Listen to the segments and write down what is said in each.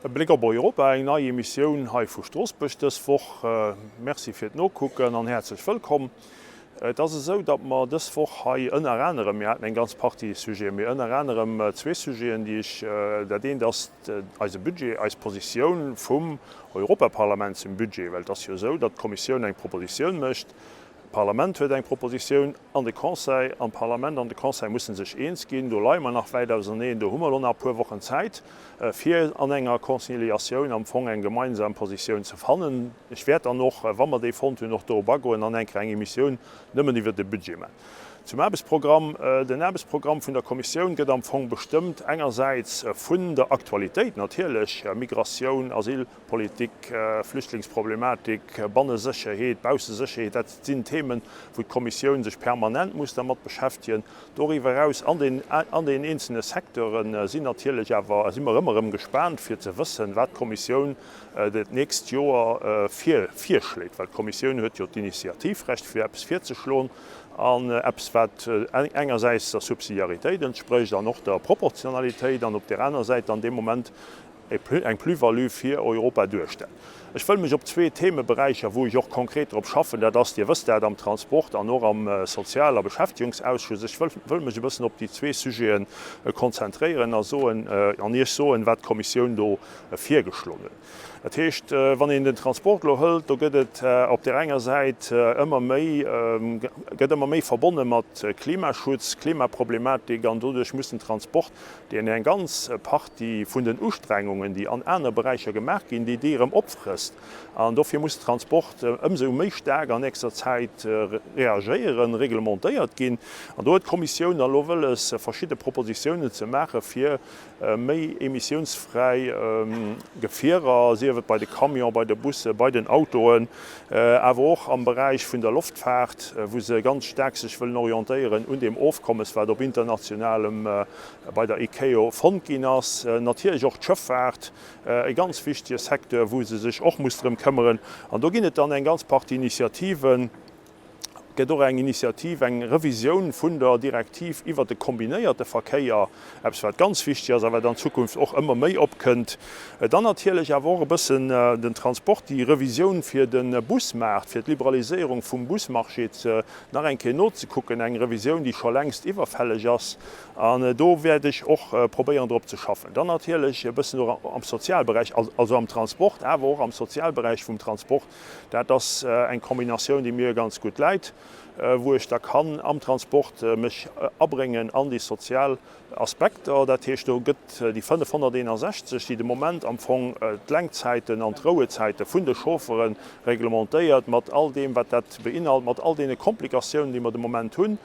E Bléck op Europa, eng nei Emissioun hei vu Stroossbuerg dës Woch. Merci fir d'Nokucken an häerzlech wëllkomm. Et ass esou, datt mer dës Woch hei ënner anerem, mir haten eng ganz Partie Sujeten, mee ënner anerem zwee Sujeten, déi ech, dat eent ass eise Budget, eis Positioun vum Europaparlament zum Budget, well et ass jo esou, datt d'Kommissioun eng Propositioun mécht, D'Parlament huet eng Propositioun an de Conseil, an d'Parlament an de Conseil musse sech eens ginn. Do leie mer nach wäit auserneen. Do hu mer elo nach e puer Wochen Zäit, fir an enger Conciliatioun am Fong eng gemeinsam Positioun ze fannen. Ech wäert dann och, wa mer déi fonnt hunn, och dorop agoen an eng Kéier eng Emissioun nëmmen iwwert de Budget maachen. Zum Aarbechtsprogramm, Den Aarbechtsprogramm vun der Kommissioun gëtt am Fong bestëmmt engersäits vun der Aktualitéit natierlech, Migratioun, Asyl, Politik, Flüchtlingsproblematik, Bannesécherheet, Baussesécherheet, dat sinn Themen, wou d'Kommissioun sech permanent muss dermat beschäftegen. Doriwwer eraus an den, an den eenzelne Secteure sinn natierlech awer, si mer ëmmer erëm gespaant fir ze wëssen, wat d'Kommissioun dat nächst Joer vir, virschléit, well d'Kommissioun huet jo d'Initiativrecht fir eppes virzeschloen an eppes wat engersäits der Subsidiaritéit entsprécht an och der Proportionalitéit an op där aner Säit dann dee Moment eng Plus-value fir Europa duerstellt. Ech wëll mech op zwee Themeberäicher, wou ech och konkret drop schaffen, dat ass, Dir wësst dat, am Transport an och am Sozial a Beschäftigungsausschuss, ech wëll wëll mech e bëssen op déi zwee Sujete konzentréieren a soen, an Iech soen, wat d'Kommissioun do virgeschloen huet. Dat heescht, wann een den Transport elo hëlt, do gëtt et op där enger Säit ëmmer méi, gëtt ëmmer méi verbonne mat Klimaschutz, Klimaproblematik an doduerch muss den Transport deen eng ganz Partie vun den Ustrengungen, déi an aner Beräicher gemaach ginn, déi déi erëm opfrësst. An dofir muss de Transport ëmsou méi staark an nächster Zäit reagéieren, reglementéiert ginn. An do huet d'Kommissioun dann elo wëlles, verschidde Propositiounen ze maache fir méi emissiounsfräi Gefierer, sief et bei de Camion, bei de Bussen, bei den Autoen, awer och am Beräich vun der Loftfaart, wou se ganz staark sech wëllen orientéieren un deem Ofkommes, wat op internationalem bei der ICAO fonnt ginn ass. Natierlech och d'Schëffaart, e ganz wichtige Secteur, wou se sech och muss drëm këmmeren. An do ginn et dann eng ganz Partie Initiativen. Et gëtt och eng Initiativ, eng Revisioun vun der Direktiv iwwert de kombinéierte Verkéier, eppes wat ganz wichteg ass a wat an Zukunft och ëmmer méi opkënnt. Dann natierlech awer och e bëssen den Transport, déi Revisioun fir de Busmaart, fir d'Liberaliséierung vum Busmarché ze nach eng Kéier nozekucken, eng Revisioun, déi scho längst iwwerfälleg ass. An do wäert ech och probéieren drop ze schaffen. Dann natierlech e bëssen och am Sozialberäich, also am Transport, awer och am Sozialberäich vum Transport. Dat ass eng Kombinatioun, déi mir ganz gutt läit, wou ech da kann am Transport mech abréngen an déi sozial Aspekter. Dat heescht, do gëtt déi 561, déi de Moment am Fong d'Lenkzäiten an d'Rouezäite vun de Chauffere reglementéiert, mat all deem, wat dat beinhalt, mat all deene Komplikatiounen, déi mer de Moment hunn,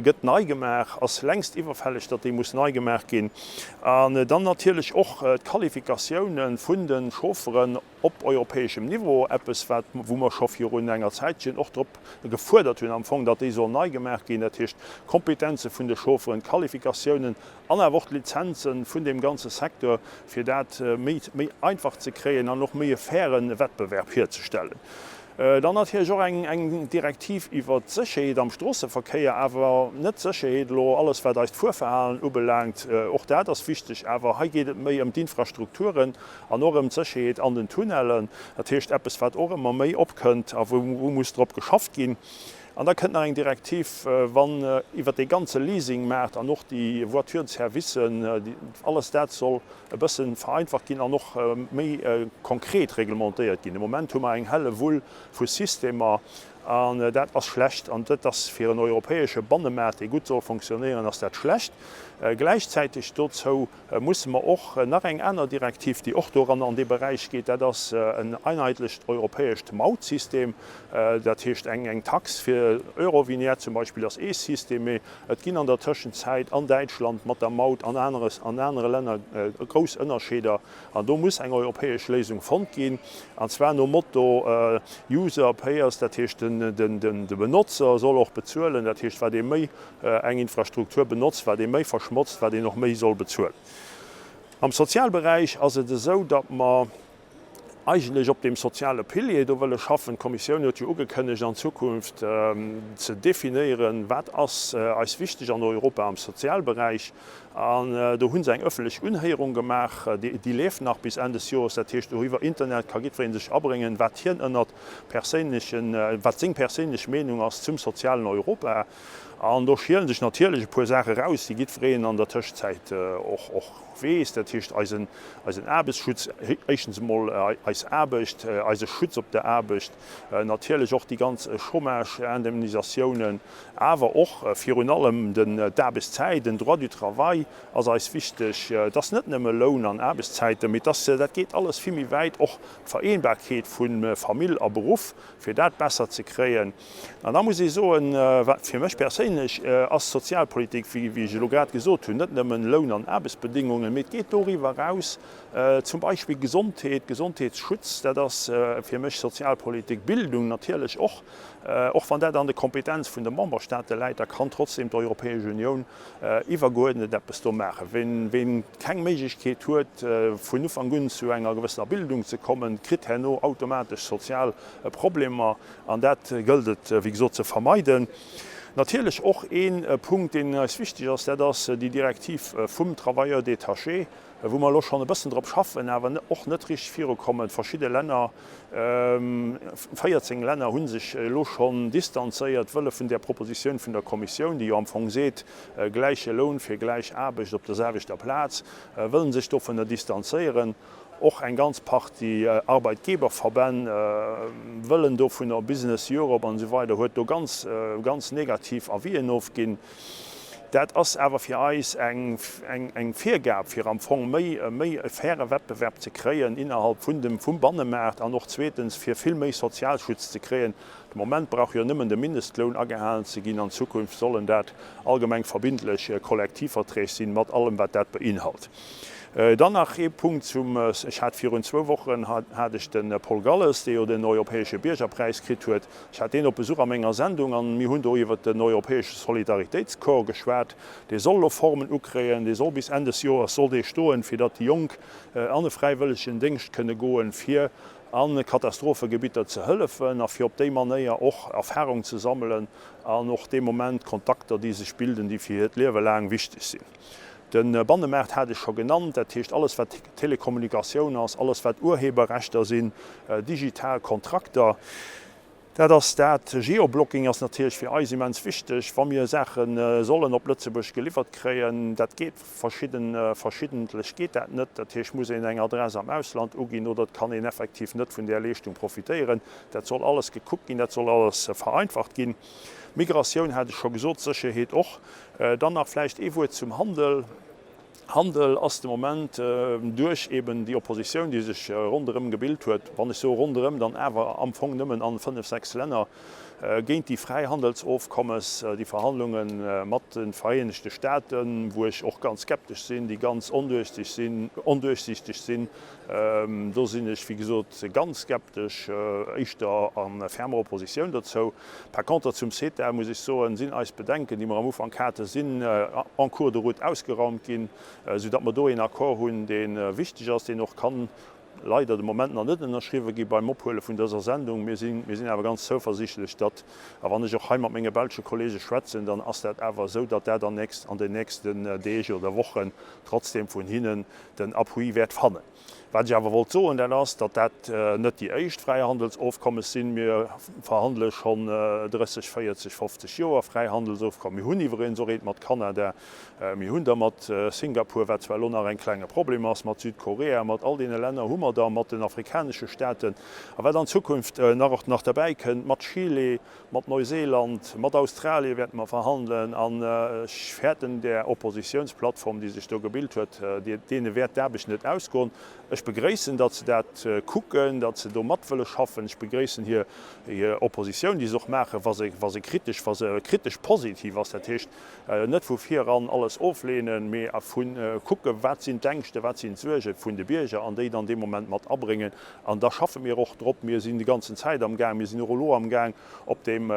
gëtt nei gemaach, ass längst iwwerfälleg, datt déi muss nei gemaach ginn. An dann natierlech och d'Qualifikatiounen vun de Chaufferen. op europäeschem Niveau, eppes wat, wou mer scho virun enger Zäitchen och drop gefuerdert hunn am Fong, datt déi soll nei gemaach ginn, dat heescht d'Kompetenze vun de Chaufferen, d'Qualifikatiounen an awer och d'Lizenze vun deem ganze Secteur, fir dat méi, méi einfach ze kréien an och méi e faire Wettbewerb hierzestellen. Dann natierlech och eng, eng Direktiv iwwert d'Sécherheet am Stroosseverkéier, awer net d'Sécherheet elo alles wat eist Fuerverhalen ubelaangt, och dat ass wichteg, awer hei geet et méi ëm d'Infrastrukturen, An och ëm d'Sécherheet an den Tunnellen, dat heescht eppes, wat och ëmmer méi opkënnt a wou muss drop geschafft ginn. An da kënnt nach eng Direktiv, wann iwwert dee ganze Leasingmaart an och déi Voiture-de-servicen, alles dat soll e bësse vereinfacht ginn an och méi konkret reglementéiert ginn. De Moment hu mer eng Hellewull vu Systemer an dat ass schlecht. An dat ass fir en europäesche Bannemaart, dee gutt soll fonctionnéieren, ass dat schlecht. Gläichzäiteg dozou musse mer och nach eng aner Direktiv, déi och doran an dee Beräich geet, dat ass en einheitlecht europäescht Mautsystem, dat heescht eng Tax fir Eurovignette zum Beispill ass ee System, mee et ginn an der Tëschenzäit an Däitschland mat der Maut an an anere Länner grouss Ënnerscheeder an do muss eng europäesch Léisung fonnt ginn, an zwar nom Motto User pays, dat heescht de Benotzer soll och bezuelen, dat heescht wat ee méi eng Infrastruktur benotzt, wat ee méi verschmotzt, wat een och méi soll bezuelen. Am Sozialberäich ass et esou, datt mer Eigentlech op deem soziale Pilier do wëlle schaffen. D'Kommissioun huet jo ugekënnegt, an Zukunft ze definéieren, wat ass eis wichteg an Europa am Sozialberäich. An do hu se eng ëffentlech Unhéierung gemaach, déi leeft nach bis Enn des Jores. Dat heescht, do iwwer Internet ka jiddweree sech abréngen, wat hien ënnert perséinlechen, wat seng perséinlech Meenung ass zum sozialen Europa. An do schiele sech natierlech e puer Saache raus, déi jiddwereen an der Tëschezäit och weess. Dat heescht, eisen, eisen Aarbechtsschutz, éischtens emol eis Aarbecht, eise Schutz op der Aarbecht, natierlech och déi ganz Chômage-Indemnisatiounen, awer och virun allem den, d'Aarbechtszäit, den Droit du travail ass eis wichteg. Et ass net nëmme Loun an Aarbechtszäiten, mee et ass, dat geet alles vill méi wäit, och d'Vereenbarkeet vu Famill a Beruff, fir dat besser ze kréien. An da muss ee soen, wat fir mech perséinlech ass Sozialpolitik, wéi ech elo grad gesot hunn, net nëmmen Loun an Aarbechtsbedingungen, mee et geet doriwwer eraus, zum Beispill Gesondheet, Gesondheetsschutz, dat ass fir mech Sozialpolitik, Bildung natierlech och, och wann dat an de Kompetenz vun de Memberstaate läit, da kann trotzdem d'Europäesch Unioun iwwergeuerdnet eppes do maachen. Ween keng Méiglechkeet huet, vun Ufank un zu enger gewëssener Bildung ze kommen, kritt herno automatesch sozial Problemer. An dat gëllt et, wéi gesot, ze vermeiden. Natierlech och ee Punkt, deen eis wichteg ass, dat ass déi Direktiv vum Travailleur détaché, wou mer elo schonn e bëssen drop schaffen, awer och net richteg virukommen. Verschidde Länner, 14 Länner hu sech elo schonn distanzéiert wëlle vun där Propositioun vun der Kommissioun, déi jo am Fong seet, gläiche Loun fir gläich Aarbecht op der selwechter Plaz, wëlle sech dovunner distanzéieren. Och eng ganz Partie Arbeitgeberverbänn wëllen dovunner, Business Europe an esou weider huet do ganz, ganz negativ Avisen ofginn. Dat ass awer fir eis eng, eng Virgab, fir am Fong méi, méi e faire Wettbewerb ze kréien innerhalb vun dem, vum Bannemaart an och zweetens fir vill méi Sozialschutz ze kréien. De Moment brauch jo nëmmen de Mindestloun agehalen ze ginn, an Zukunft sollen dat allgemeng verbindlech Kollektivverträg sinn, mat allem wat dat beinhalt. Dann nach ee Punkt zum, ech hat virun zwou Wochen hat ech de Paul Galles, dee jo den europäesche Biergerpräis kritt huet, ech hat deen op Besuch a menger Sendung an mir hunn do iwwert den europäesche Solidaritéitscorps geschwat. Dee soll elo Formen ukréien, dee soll bis Enn des Joers soll dee stoen, fir datt déi Jonk an e fräiwëllegen Déngscht kënne goen, fir a Katastrophegebitter ze hëllefen a fir op déi Manéier och Erfahrung ze sammelen an och dee Moment Kontakter, déi sech bilden, déi fir hiert Liewe laang wichteg sinn. De Bannemaart hat ech scho genannt, dat heescht alles wat Telekommunikatioun ass, alles wat Urheberrechter sinn, digital Kontrakter, dat ass dat. Geoblocking ass natierlech fir eis immens wichteg, wa mir Saache sollen op Lëtzebuerg geliwwert kréien. Dat geet verschidden, verschiddentlech geet dat net. Dat heescht, muss een eng Adress am Ausland uginn oder et kann een effektiv net vun där Leeschtung profitéieren. Dat soll alles gekuckt ginn, dat soll alles vereinfacht ginn. Migratioun hat ech scho gesot, Sécherheet och. Dann nach vläicht ee Wuert zum Handel. Handel ass de Moment duerch eben déi Oppositioun, déi sech ronderëm gebilt huet, wann ech soe ronderëm, dann awer am Fong nëmmen an fënnef, sechs Länner, géint déi Fräihandelsofkommes, déi Verhandlunge mat de Vereenegte Staaten, wou ech och ganz skeptesch sinn, déi ganz onduerchsichteg sinn, onduerchsichteg sinn, do sinn ech, wéi gesot, ganz skeptesch, éischter a fermer Oppositioun dozou. Par conter zum CETA muss ech soen, sinn eis Bedenken, déi mer am Ufank haten, sinn en cours de route ausgeraumt ginn, soudatt mer do een Accord hunn, dee wichteg ass, deen och kann leider de Moment nach net ënnerschriwwen gi beim Ophuele vun dëser Sendung. Mir sinn, mir sinn awer ganz zouversichtlech, datt, a wann ech och hei mat menge belsche Kollege schwätzen, dann ass dat awer esou, datt dat an nächst, an den nächsten Deeg oder Wochen trotzdem vun hinnen den Appui wäert fannen. Wat ech awer wollt soen, dat ass, datt dat net déi éischt Fräihandelsofkommes sinn. Mir verhandele schonn 30, 40, 50 Joer Fräihandelsofkommen. Mir hunn iwweregens och eent mat Kanada, mir hunn der mat Singapur, wat zwar elo nach en klenge Problem ass, mat Südkorea, mat all deene Länner hu mer der, mat den afrikanesche Staaten. A wat an Zukunft nach nach derbäi kënnt, mat Chile, Mat Neuseeland, mat Australie wäerte mer verhandelen an ech fäerten där Oppositiounsplattform, déi sech do gebilt huet, deene wäert d'Aarbecht net ausgoen. Ech begréissen, datt se dat kucken, datt se do mat wëlle schaffen. Ech begréissen hir Oppositioun, déi se och maachen, wa se, wa se kritesch, wa se kritesch positiv ass, dat heescht net vu vir eran alles ofleenen, mee vu kucken, wat sinn d'Ängschte, wat sinn d'Suerge vun de Bierger an déi dann dee Moment. Moment mat abréngen. An da schaffe mir och drop. Mir sinn déi ganzen Zäit amgaang, mir sinn och elo amgaang, op deem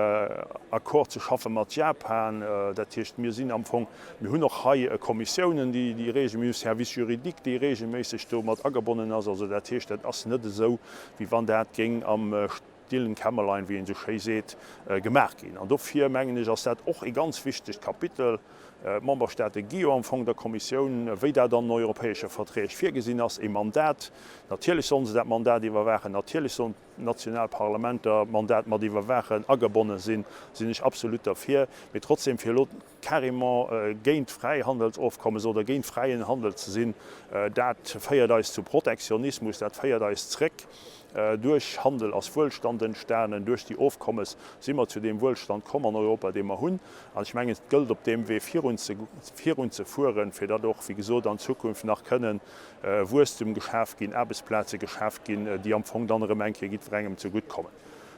Accord ze schaffe mat Japan. Dat heescht, mir sinn am Fong, mir hunn och hei Kommissiounen, déi regelméisseg, mir hu Service juridique, dee regelméisseg do mat agebonnen ass. Also dat heescht, dat ass net esou, wéi wann dat géing am stillen Kämmerlein, wéi een esou schéi seet, gemaach ginn. An dofir, mengen ech, ass dat och e ganz wichtegt Kapitel. D'Memberstaate gi jo am Fong der Kommissioun, wéi dat an den europäesche Verträg virgesinn ass, e Mandat. Natierlech sollen se dat Mandat iwwerwaachen, natierlech sollen d'national Parlamenter d'Mandat mat iwwerwaachen, agebonne sinn, sinn ech absolut derfir. Mee trotzdem, fir elo carrément géint Fräihandelsofkommes oder géint fräien Handel ze sinn, dat féiert eis zu Protektionismus, dat féiert eis zréck. Duerch Handel ass Wuelstand entstanen, duerch déi Ofkommes si mer zu deem Wuelstand komm an Europa, dee mer hunn. An ech mengen, et gëllt op deem Wee virunzefueren, fir datt och, wéi gesot, an Zukunft nach kënnen Wuesstum geschaf ginn, Aarbechtsplaze geschaf ginn, déi am Fong dann erëm eng Kéier jiddwerengem zegutt kommen.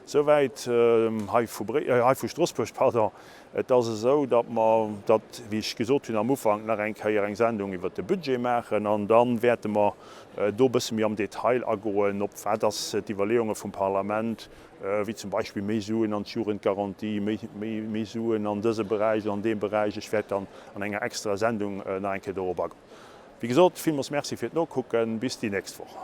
Souwäit hei vu Stroossbuerg. Pardon. Et ass esou, datt mer, datt, wéi ech gesot hunn am Ufank, nach eng Kéier eng Sendung iwwert de Budget maachen an da wäerte mer do e bësse méi am Detail agoen, op wat ass d'Iwwerleeunge vum Parlament, wéi zum Beispill méi Suen an d'Jugendgarantie, méi Suen an dëse Beräich an an deem Beräich. Ech wäert dann an enger extraer Sendung nach eng Kéier dorop agoen. Wéi gesot, villmools Merci fir d'Nokucken. Bis déi nächst Woch.